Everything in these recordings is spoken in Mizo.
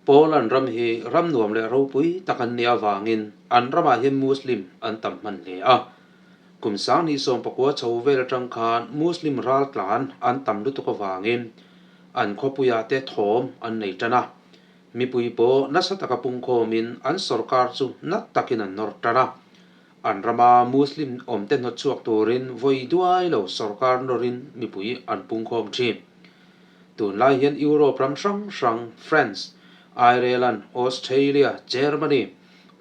Poland ram hi ram nuam leh ropui tak an nih avangin an ramah hian Muslim an tam hman hle a. Kum 2019 chho vel atang khan Muslim raltlan an tam lutuk avangin an khawpuiah te thawm an nei tan a. Mipui pawh nasa taka pungkhawmin an sorkar chu nat takin an nawr tan a. An rama Muslim awmte hnawtchhuak turin vawi duai lo sorkar nawrin mipui an pungkhawm thin. Tunlai hian Europe ram hrang hrang, France, Ireland, Australia, Germany,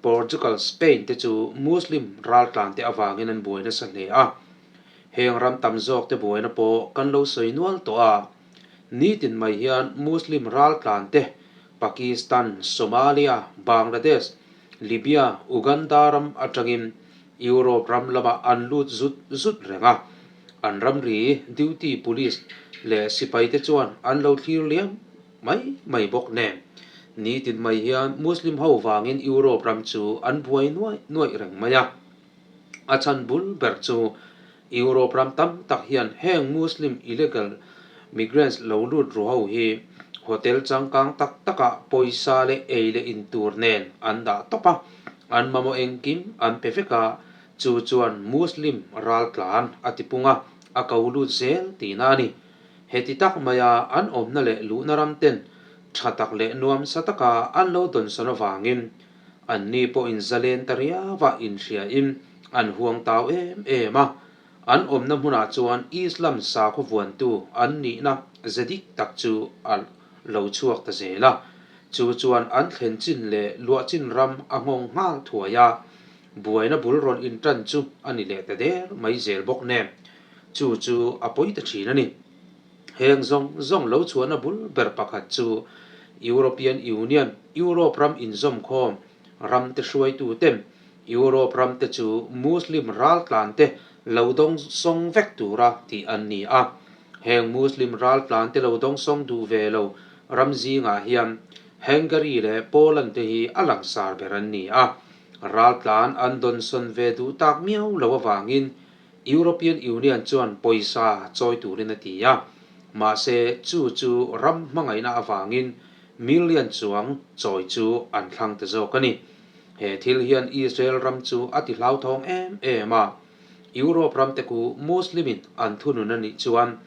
Portugal, Spain te chu Muslim raltlan te avangin an buai nasa hle a. Heng ram tam zawk te buaina pawh kan lo sawi nual tawh a. Nitin mai hian Muslim raltlan te Pakistan, Somalia, Bangladesh, Libya, Uganda ram atangin Europe ram lamah an lut zut zut reng a. An ramri duty police leh sipai te chuan an lo thlir liam mai mai bawk nen. Nitin mai hian Muslim ho vangin Europe ram chu an buai nuaih nuaih reng mai a. A chhan bul ber chu Europe ram tam tak hian heng Muslim illegal migrants lo lut ru ho hi hotel changkang tak takah pawisa leh ei leh in tur nen an dah tawp a, an mamawh engkim an pe vek a, Chu chuan Muslim raltlan a ti pung a, a ko lut zel tihna a ni. Heti tak maia an awmna leh luhna ram ten tha tak leh nuamsa taka an lo dawnsawn avangin anni pawhin zalen ta riauva inhriain an huang tau em em a. An awmna hmunah chuan Islam sakhaw vuantu an nihna ze dik tak chu a lo chhuak ta zel a. Chu chuan an thlen chin leh luah chin ram a nghawng nghal thuai a. Buaina bul rawn intan chu a ni leh ta der mai zel bawk nen, chu chu a pawi ta thin a ni. Heng zawng zawng lo chhuahna bul ber pakhat chu European Union, Europe ram inzawmkhawm ramte hruaituten Europe ramte chu Muslim raltlante lo dawngsawng vek tura tih an ni a. Heng Muslim raltlante lo dawngsawng duh ve lo ram zingah hian Hungary leh Poland te hi a langsar ber an ni a. Raltlan an dawnsawn ve duh tak miau lo avangin European Union chuan pawisa chawi turin a ti a, mahse chu chu ram hmangaihna avangin million chuang chawi chu an thlang ta zawk a ni. He thil hian Israel ram chu a ti hlauthawng em em a, Europe ramte khu Muslim-in an thunun a nih chuan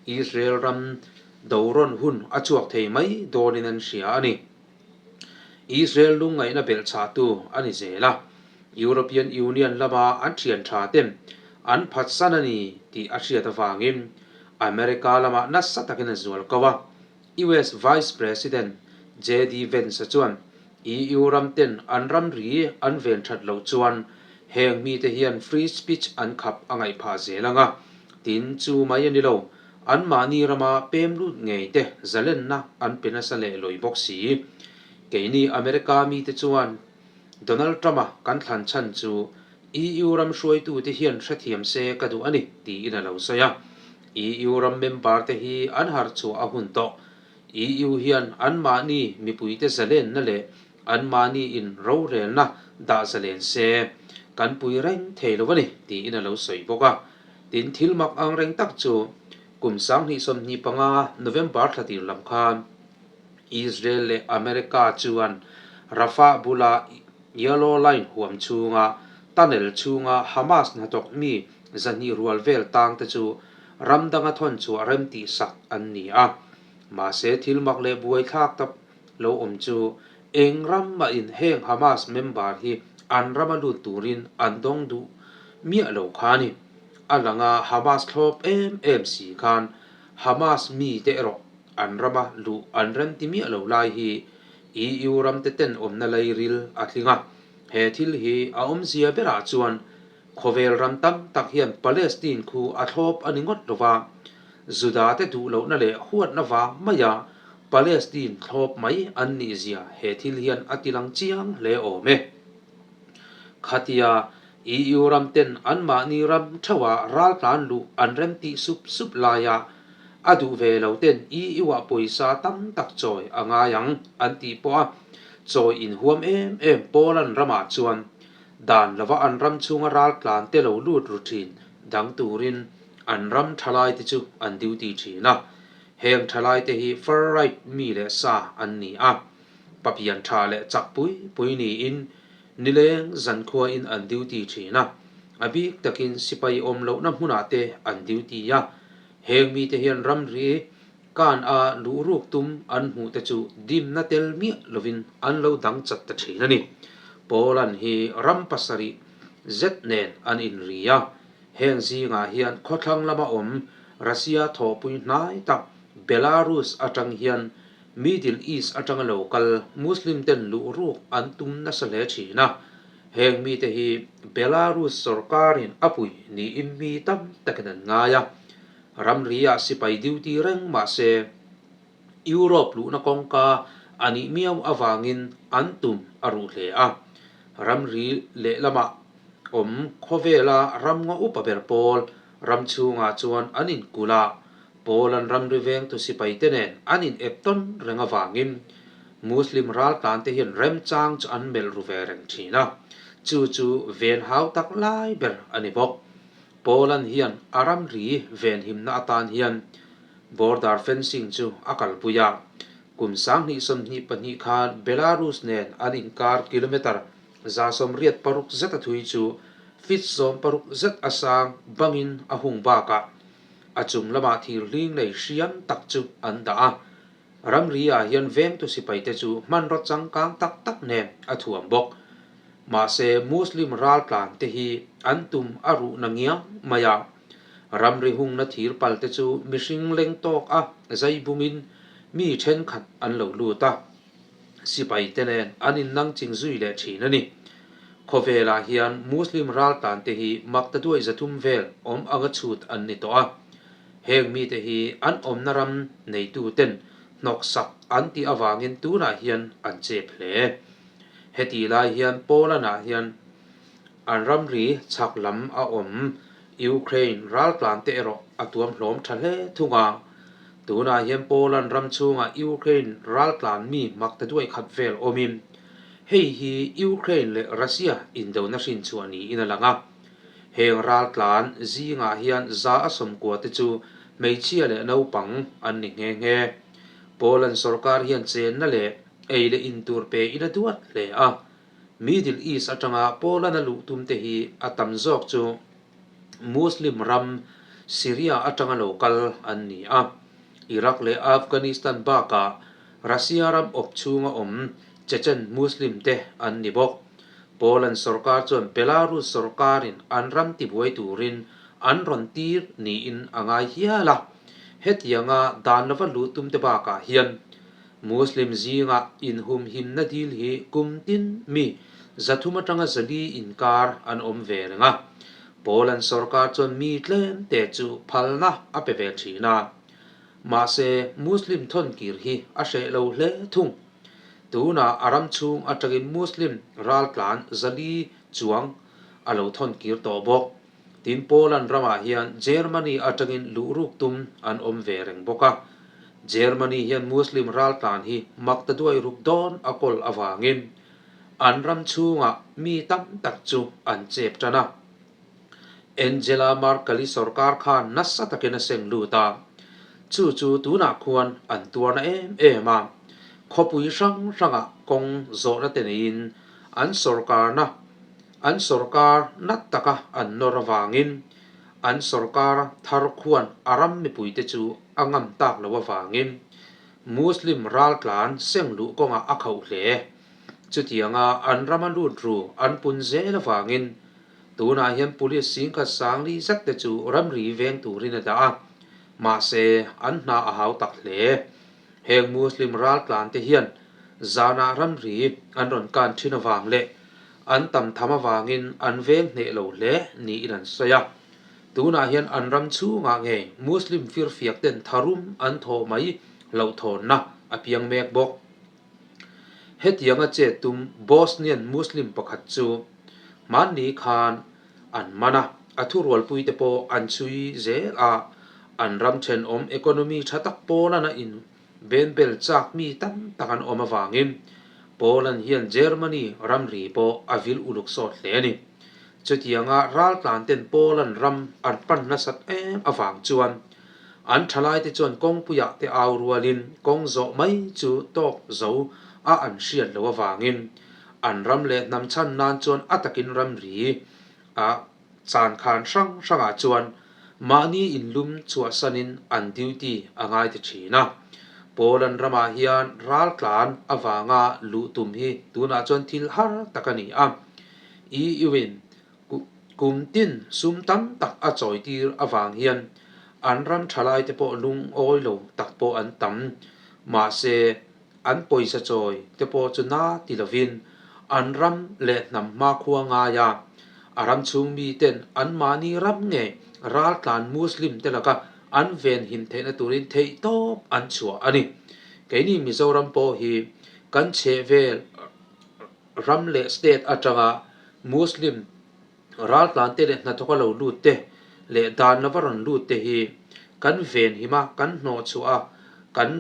Israel ram dorawn hun a chhuak thei mai dawnin an hria a ni. Israel lungngaihna belhchhahtu a ni zel a, European Union lama an thian tha ten an phatsan a ni tih a hriat avangin America lamah nasa takin a zual ko a. US Vice President JD Vance-a chuan EU ram ten an ramri an ven that loh chuan heng mite hian free speech an khap a ngaih phah zel ang a, tin chu mai a ni lo. Anmahni rama pem lut ngei te zalenna an pe nasa leh lawi bawk si. Keini America mite chuan Donald Trump-a kan thlan chhan chu EU ram hruaitute hian hrethiam se ka duh a ni tiin a lo sawi a. EU ram member te hi an harh chhuah a hun tawh. EU hian anmahni mipuite zalenna leh anmahni in rorelna dah zalen se kan pui reng thei lo a ni tiin a lo sawi bawk a. Tin, thil mak ang reng tak chu kum 2025 November thla tir lam khan Israel leh America chuan Rafah bula Yellow Line huam chhunga tunnel chhunga Hamas hnathawk mi 200 rual vel tang te chu ram danga thawn chhuah rem tih sak an ni a. Mahse, thil mak leh buaithlak tak lo awm chu eng ram mahin heng Hamas member hi an rama lut turin an dawng duh miah lo kha a ni. A langa Hamas thlawp em em si khan Hamas mite erawh an rama luh an remti miah lo lai hi EU ramte ten awmna lairil a tling a. He thil hi a awmzia berah chuan Khawvel ram tam tak hian Palestine khu a thlawp a ni ngawt lo va, Juda te duh lohna leh huatna vang maia Palestine thlawp mai an nih zia he thil hian a ti lang chiang hle awm e. Khatia EU ram ten anmahni ram theuha raltlan luh an rem tih sup sup laia a duh ve lo ten EU ah pawisa tam tak chawi a ngai ang an tih pawha chawi inhuam em em Poland ramah chuan Dan lova an ram chhunga raltlan te lo lut ru thin dang turin an ram thalai te chu an duty thin a. Heng thalai te hi far right mi leh sa an ni a. Papian tha leh chak pui pui niin nileng zankhuain an duty thin a, a bik takin sipai awm lohna hmunah te an duty a. Heng mite hian ramri kan a luh ruk tum an hmuh te chu dimna tel miah lovin an lo dang chat ta thin a ni. Poland hi ram pasarih zet nen an inri a, heng zingah hian khawthlang lama awm Russia thawhpui hnai tak Belarus atang hian Middle East atanga lo kal Muslim ten luh ruk an tum nasa hle thin a, heng mite hi Belarus sorkarin a pui niin mi tam takin an ngai a. Ramri-ah sipai duty reng mah se Europe luhna kawngka a nih miau avangin an tum a ruh hle a. Ramri lehlamah awm khawvela ramngaw upa ber pawl ram chhungah chuan an inkulh a, Poland ramri vengtu sipaite nen an inep tawn reng avangin Muslim raltlante hian remchang chu an melh ru ve reng thin a, chu chu ven hau tak lai ber a ni bawk. Poland hian a ramri venhimna atan hian border fencing chu a kalpui a, kum 2022 khan Belarus nen an inkar kilometre 186 zet a thui chu feet 60 zet a sang bangin a hung bakah A chung lamah thir hling nei hriam tak chu an dah a, ramri ah hian vengtu sipaite chu hmanraw changkang tak tak nen a thuam bawk. Mahse Muslim raltlan te hi an tum a ruh na ngiang mai a, ramri hungna thir pal te chu mihring leng tawk a zai bungin mi thenkhat an lo lut a. Sipaite nen an innang ching zui leh thin a ni. Khawvelah hian Muslim raltlante hi makta duai 300 vel awm anga chhut an ni tawh a. Heng mite hi an awmna ram neituten hnawksak an tih avangin tunah hian an chep hle. Heti lai hian Poland-ah hian an ramri chhak lam a awm Ukraine raltlante erawh a tuam hlawm tha hle thung a. Tunah hian Poland ram chhungah Ukraine raltlan mi makta duai khat vel awmin hei hi Ukraine leh Russia indona hrinchhuah niin a lang a. Heng raltlan zingah hian 190 te chu hmeichhia leh naupang an ni nghe nghe. Poland sorkar hian chenna leh ei leh in tur pe in a duat hle a. Middle East atanga Poland a luh tum te hi a tam zawk chu Muslim ram Syria atanga lo kal an ni a. Iraq leh Afghanistan bakah Russia ram awp chhunga awm Chechen Muslim te an ni bawk. Poland sorkar chuan Belarus sorkarin an ram tibuai turin an rawn tir niin a ngai hial a. Hetianga dan lova luh tum te bakah hian Muslim zinga inhumhimna dil hi kum tin mi 300 atanga 400 inkar an awm ve reng a. Poland sorkar chuan mi tlem te chu phalna a pe ve thin a. Mahse, Muslim thawnkir hi a hreh lo hle thung. Tunah a ram chhung atangin Muslim raltlan 400 chuang a lo thawnkir tawh bawk. Tin, Poland ramah hian Germany atangin luhruk tum an awm ve reng bawk a. Germany hian Muslim raltlan hi mak ta duai ruk dawn a kawl avangin an ram chhungah mi tam tak chu an chep tan a. Angela Merkel-i sorkar khan nasa takin a seng lut a, chu chu tunah khuan an tuarna em em a. Khawpui hrang hrangah kawng zawhna te neiin an sorkarna An sorkar nat taka an nawr avangin an sorkar thar khuan a ram mipuite chu a ngam tak lo avangin Muslim raltlan seng luh kawngah a khauh hle. Chutianga an rama lut ru an pun zel avangin tunah hian police singkhat sangli zet te chu ramri veng turin a dah a, mahse an hna a hau tak hle. Heng Muslim raltlan te hian zanah ramri an rawn kan thin avang leh an tam tham avangin an veng hneh lo hle niin an sawi a. Tunah hian an ram chhungah ngei Muslim firfiak ten tharum an thawh mai hlauhthawnna a piang mek bawk. Hetianga chet tum Bosnian Muslim pakhat chu hmanni khan an man a, a thurualpui te pawh an chhui zel a, an ram thenawm economy tha tak Poland a in benbel chak mi tam tak an awm avangin Poland hian Germany ramri pawh a vil uluk sawt hle a ni. Chutianga raltlan ten Poland ram an pan nasat em avang chuan an thalaite chuan kawngpuiah te au rualin kawng zawh mai chu tawk zo a an hriat loh avangin an ram leh hnam chhan nan chuan a takin ramri a chan khan hrang hrangah chuan mahni inlum chhuahsanin an duty a ngai ti thin a. Poland ramah hian raltlan avanga luh tum hi tunah chuan thil har tak a ni a. EU-in kum tin sum tam tak a chawitir avang hian an ram thalaite pawh lungawi lo tak pawh an tam. Mahse, an pawisa chawi te pawh chu na ti lovin an ram leh hnam hmakhua ngai a, a ram chhung miten anmahni ram ngei raltlan Muslim te laka an venhim theihna turin theihtawp an chhuah a ni. Keini Mizoram pawh hi kan chhehvel ram leh state atanga Muslim raltlan te leh hnathawka lo lut te leh dan lova rawn lut te hi kan venhim a, kan hnawhchhuah a, kan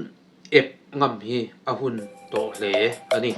ep ngam hi a hun tawh hle a ni.